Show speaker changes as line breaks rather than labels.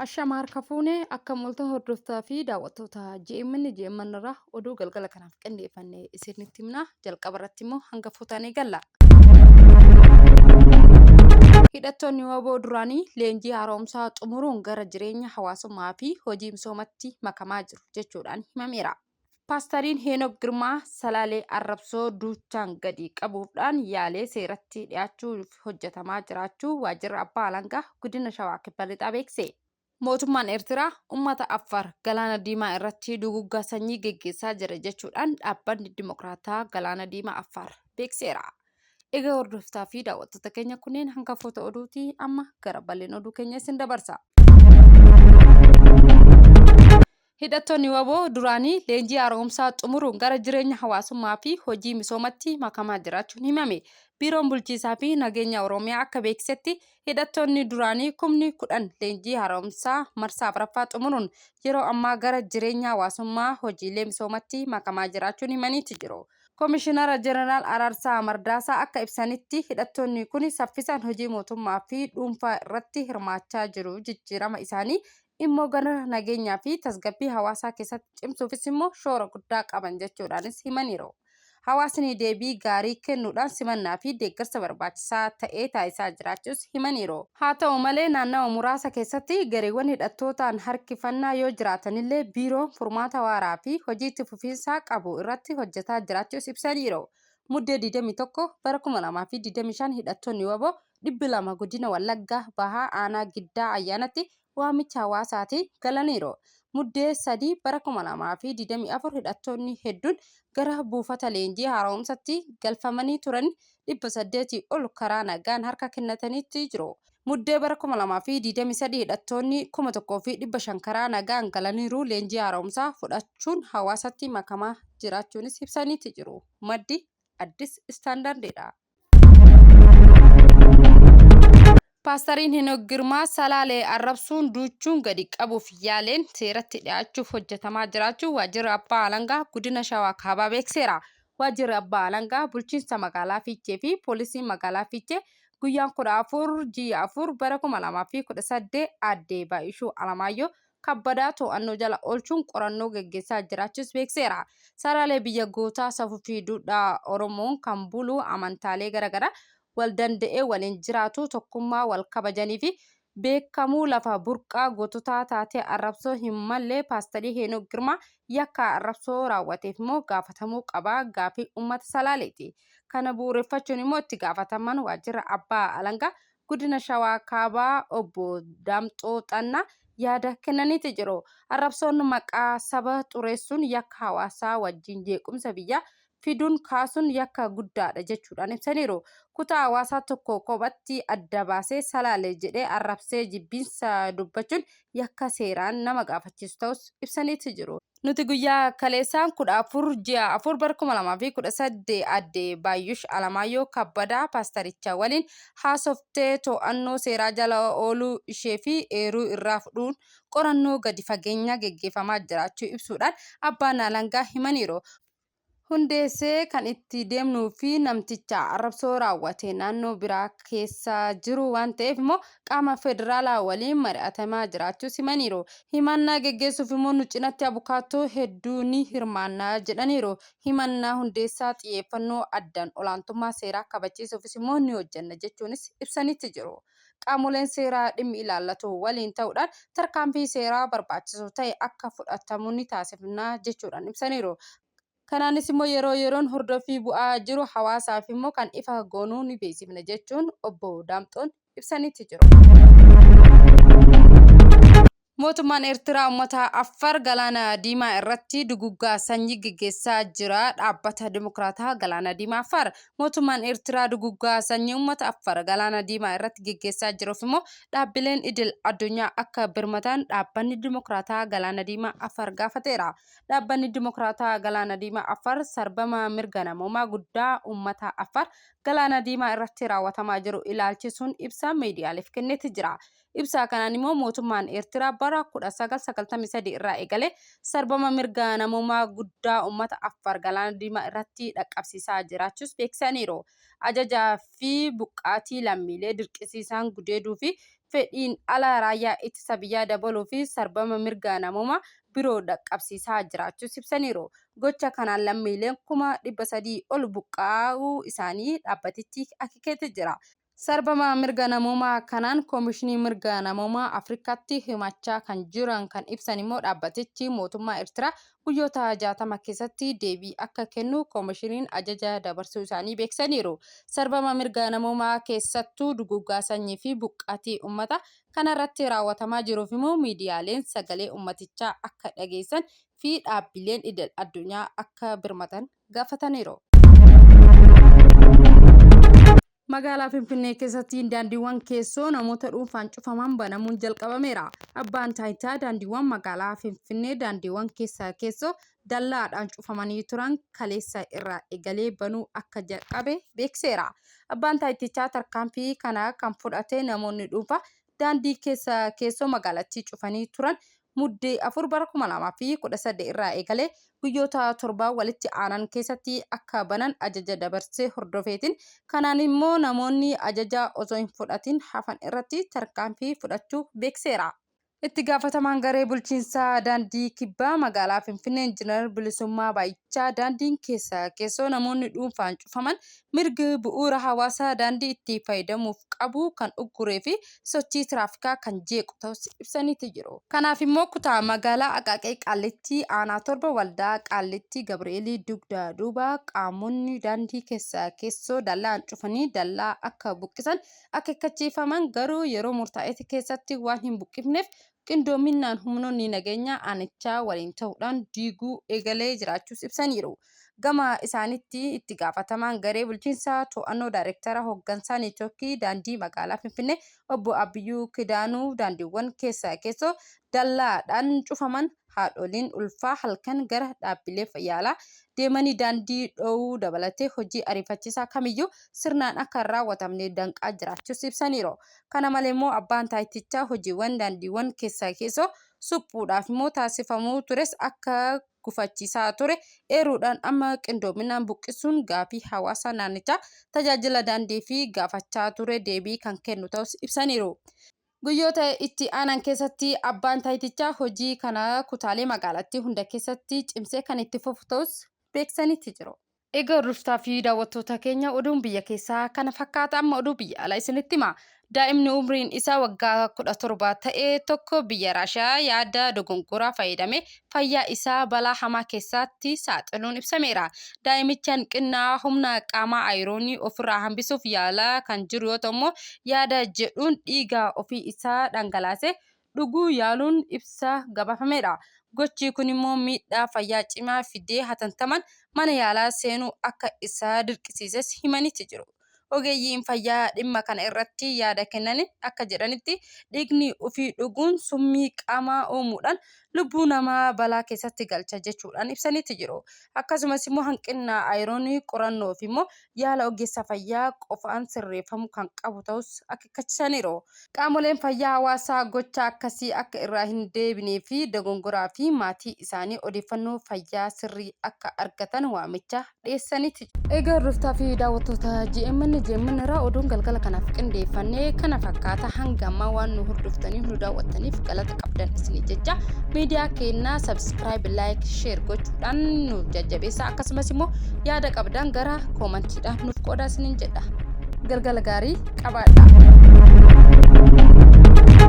Ashama harka fuune akkam ooltan hordoftoota fi daawwattoota JMN JMN irraa oduu galgala kanaaf qindeeffanne isinitti himna. Jalqaba irratti immoo hangafootaan eegalla. Hidhattoonni wbo duraanii leenjii haaromsaa xumuruun gara jireenya hawaasummaa fi hojii misoomatti makamaa jiru jechuudhaan himameera. Paastariin Heenok Girmaa Salaalee arrabsoo duuchaan gadi qabuufdhaan yaalee seeratti dhiyaachuuf hojjetamaa jiraachuu Waajjirri Abbaa Alangaa Godina Shawaa Kibba Lixaa beekse. Mootummaan Eertiraa ummata Affaar Galaana Diimaa irratti duguggaa sanyii geggeessaa jira jechuudhaan Dhaabbanni Dimokraataa Galaana Diimaa Affaar beekseera. Egaa hordoftaa fi daawwattoota keenya kunneen hangafoota oduuti amma gara bal'ina oduu keenya isin dabarsa. Hidhattoonni wbo duraanii leenjii haaromsaa xumuruun gara jireenya hawaasummaa fi hojii misoomatti makamaa jiraachuun himame. Biiroon Bulchiisaa fi Nageenya Oromiyaa akka beeksisetti hidhattoonni duraanii kumni 10 leenjii haaromsaa marsaa 4ffaa xumuruun yeroo ammaa gara jireenya hawaasummaa hojiilee misoomatti makamaa jiraachuun himaniiti jiru. Komishinara Jeneraal Araarsaa Mardaasaa akka ibsanitti hidhattoonni kuni saffisaan hojii mootummaa fi dhuunfaa irratti hirmaachaa jiru jijjiirama isaanii immoo gara nageenyaa fi tasgabbii hawaasaa keessatti cimsuufis immoo shoora guddaa qaban jechuudhaanis himaniiru. Hawaasni deebii gaarii kennuudhaan simannaa fi deeggarsa barbaachisaa ta'ee taasisaa jiraachuus himaniiru. Haa ta'u malee naannawa muraasa keessatti gareewwan hidhattootaan harkifannaa yoo jiraatanillee biiroon furmaata waaraa fi hojii itti fufiinsaa qabu irratti hojjetaa jiraachuus ibsaniiru. Muddee 21 bara 2025 hidhattoonni wbo dhibbi 2 Godina Wallagga Bahaa Aanaa Giddaa Ayyaanatti waamicha hawaasaatiin galaniiru. Muddee 3 bara 2024 hidhattoonni hedduun gara buufata leenjii haara'umsatti galfamanii turan 800 ol karaa nagaan harka kennataniitti jiru. Muddee bara 2023 hidhattoonni 1500 karaa nagaan galaniiru leenjii haara'umsaa fudhachuun hawaasatti makamaa jiraachuunis ibsaniitti jiru. Maddi Addis Standard dha. Paastariin Henook Girmaa Salaalee arrabsuun duuchuun gadi qabuuf yaaleen seeratti dhiyaachuuf hojjetamaa jiraachuu Waajjirri Abbaa Alangaa Godina Shawaa Kaabaa beekseera. Waajjirri Abbaa Alangaa Bulchiinsa Magaalaa Fiichee fi Poolisiin Magaalaa Fiichee guyyaan 14 ji'a 4 bara 2018 Aadde Baay'ishuu Alamaayyoo Kabbadaa to'annoo jala oolchuun qorannoo geggeessaa jiraachuus beekseera. Salaalee biyya gootaa safuu fi duudhaa Oromoon kan bulu amantaalee garagaraa wal danda'ee waliin jiraatu tokkummaa wal kabajanii fi beekamuu lafa burqaa goototaa taatee arrabsoo hin malle Paastarii Heenok Girmaa yakka arrabsoo raawwateef immoo gaafatamuu qaba gaafii uummata Salaaleeti. Kana bu'uureffachuun immoo itti gaafatamaan waajjira abbaa alangaa Godina Shawaa Kaabaa Obbo Daamxoo Xannaa yaada kennaniiti jiru. Arrabsoon maqaa saba xureessuun yakka hawaasaa wajjin jeequmsa biyyaa fiduun kaasuun yakka guddaadha jechuudhaan ibsaniiru. Kutaa hawaasaa tokko kophatti adda baasee Salaale jedhee arrabsee jibbiinsa dubbachuun yakka seeraan nama gaafachiisu ta'us ibsaniiti jiru. Nuti guyyaa kaleessaan 14 ji'a 4 bara 2018 aadde Baayyush Alamaayyoo Kabbadaa paastaricha waliin haasoftee to'annoo seeraa jala ooluu ishee fi eeruu irraa fudhuun qorannoo gadi fageenyaa geggeeffamaa jiraachuu ibsuudhaan abbaan alangaa himaniiru. Hundeessee kan itti deemnuu fi namticha arrabsoo raawwate naannoo biraa keessa jiru waan ta'eef immoo qaama federaalaa waliin mari'atamaa jiraachuus himaniiru. Himannaa geggeessuuf immoo nu cinatti abukaattoo hedduu ni hirmaanna jedhaniiru. Himannaa hundeessaa xiyyeeffannoo addaan olaantummaa seeraa kabachiisuufis immoo ni hojjenna jechuunis ibsaniitti jiru. Qaamoleen seeraa dhimmi ilaallatu waliin ta'uudhaan tarkaanfii seeraa barbaachisu ta'e akka fudhatamu ni taasifna jechuudhaan ibsaniiru. Kanaanis immoo yeroo yeroon hordoffii bu'aa jiru hawaasaaf immoo kan ifa goonuu ni beeksifna jechuun obbo Daamxoon ibsaniitti jiru. Mootummaan Eertiraa uummata Affar Galaana Diimaa irratti duguggaa sanyii geggeessaa jira Dhaabbata Dimokiraataa Galaana Diimaa Affaar. Mootummaan Eertiraa duguggaa sanyii uummata Affar Galaana Diimaa irratti geggeessaa jiruuf immoo dhaabbileen idil addunyaa akka birmatan Dhaabbanni Dimokiraataa Galaana Diimaa Affaar gaafateera. Dhaabbanni Dimokiraataa Galaana Diimaa Affaar sarbama mirga namoomaa guddaa uummata Affaar Galaana Diimaa irratti raawwatamaa jiru ilaalchisuun ibsa miidiyaaleef kenneeti jira. Ibsa kanaan immoo mootummaan Eertiraa bara 1993 irraa eegalee sarbama mirga namoomaa guddaa uummata Affaar Galaana Diimaa irratti dhaqqabsiisaa jiraachuus beeksisaniiru. Ajajaa fi buqqaatii lammiilee dirqisiisaan gudeeduu fi fedhiin ala raayyaa ittisa biyyaa dabaluu fi sarbama mirga namoomaa biroo dhaqqabsiisaa jiraachuus ibsaniiru. Gocha kanaan lammiileen 300,000 ol buqqa'uu isaanii dhaabbatichi akeekeeti jira. Sarbama mirga namoomaa kanaan Koomishinii Mirga Namoomaa Afrikaatti himachaa kan jiran kan ibsan immoo dhaabbatichi mootummaa Eertiraa guyyoota 60 keessatti deebii akka kennu koomishiniin ajaja dabarsuu isaanii beeksisaniiru. Sarbama mirga namoomaa keessattuu duguuggaa sanyii fi buqqaatii ummata kanarratti raawwatamaa jiruuf immoo miidiyaaleen sagalee ummatichaa akka dhageessan fi dhaabbileen idil addunyaa akka birmatan gaafataniiru. Magaalaa Finfinnee keessatti daandiiwwan keessoo namoota dhuunfaan cufaman banamuun jalqabameera. Abbaan Taayitaa Daandiiwwan Magaalaa Finfinnee daandiiwwan keessa keessoo dallaadhaan cufamanii turan kaleessa irraa eegalee banuu akka jalqabe beeksiseera. Abbaan Taayitichaa tarkaanfii kana kan fudhate namoonni dhuunfaa daandii keessa keessoo magaalattii cufanii turan Muddee 4 bara 2018 irraa eegalee guyyoota 7 walitti aanan keessatti akka banan ajaja dabarse hordofeetiin. Kanaan immoo namoonni ajaja osoo hin fudhatin hafan irratti tarkaanfii fudhachuu beekseera. Itti gaafatamaan garee bulchiinsa daandii kibbaa magaalaa Finfinnee Injinar Bilisummaa Baayichaa daandiin keessa keessoo namoonni dhuunfaan cufaman mirgi bu'uura hawaasaa daandii itti fayyadamuuf qabu kan ugguree fi sochii tiraafikaa kan jeequ ta'us ibsaniiti jiru. Kanaaf immoo kutaa magaalaa Aqaaqii Qaallittii aanaa 7 waldaa Qaallittii Gabri'eelii dugda duuba qaamonni daandii keessa keessoo dallaan cufanii dallaa akka buqqisan akeekkachiifaman garuu yeroo murtaa'etti keessatti waan hin buqqifneef qindoominnaan humnoonni nageenyaa aanichaa waliin ta'uudhaan diiguu eegalee jiraachuus ibsaniiru. Gama isaanitti itti gaafatamaan garee bulchiinsa to'annoo daayrektara hoggansaa neetwoorkii daandii magaalaa Finfinnee obbo Abbiyyuu Kidaanuu daandiiwwan keessa keessoo dallaadhaan cufaman haadholiin ulfaa halkan gara dhaabbilee yaalaa deemanii daandii dhoowuu dabalatee hojii ariifachiisaa kamiyyuu sirnaan akka hin raawwatamne danqaa jiraachuus ibsaniiru. Kana malee immoo abbaan taayitichaa hojiiwwan daandiiwwan keessa keessoo suphuudhaaf immoo taasifamuu tures akka gufachiisaa ture eeruudhaan amma qindoominaan buqqisuun gaafii hawaasa naannichaa tajaajila daandii fi gaafachaa ture deebii kan kennu ta'us ibsaniiru. Guyyoota itti aanan keessatti abbaan taayitichaa hojii kana kutaalee magaalattii hunda keessatti cimsee kan itti fufu ta'us beeksisaniitti jiru. Egaa hordoftaa fi daawwattoota keenya oduun biyya keessaa kana fakkaata amma oduu biyya alaa isinitti hima. Daa'imni umriin isaa waggaa 17 ta'e tokko biyya Raashiyaa yaada dogongoraa fayyadamee fayyaa isaa balaa hamaa keessaatti saaxiluun ibsameera. Daa'imichi hanqina humna qaamaa ayiroonii ofirraa hambisuuf yaalaa kan jiru yoo ta'u immoo yaada jedhuun dhiiga ofii isaa dhangalaasee dhuguu yaaluun ibsa gabaafameedha. Gochi kun immoo miidhaa fayyaa cimaa fidee hatantamaan mana yaalaa seenuu akka isa dirqisiises himaniiti jiru. Ogeeyyiin fayyaa dhimma kana irratti yaada kennaniin akka jedhanitti dhiigni ofii dhuguun summii qaamaa uumuudhaan lubbuu namaa balaa keessatti galcha jechuudhaan ibsaniiti jiru. Akkasumas immoo hanqinna ayiroonii qorannoo fi immoo yaala ogeessa fayyaa qofaan sirreeffamuu kan qabu ta'us akeekkachiisaniiru. Qaamoleen fayyaa hawaasaa gocha akkasii akka irraa hin deebinee fi dogongoraa fi maatii isaanii odeeffannoo fayyaa sirrii akka argatan waamicha dhiyeessaniiti. Egaa hordoftaa fi daawwattoota GMN GMN irraa oduun galgala kanaaf qindeeffanne kana fakkaata hanga ammaa waan nu hordoftaniif nu daawwattaniif galata qabdan isinii jecha miidiyaa keenya subscribe like share gochuudhaan nu jajjabeessa akkasumas immoo yaada qabdan gara koomantiidhaan nuuf qoodaa isiniin jedha. Galgala gaarii qabaadhaa.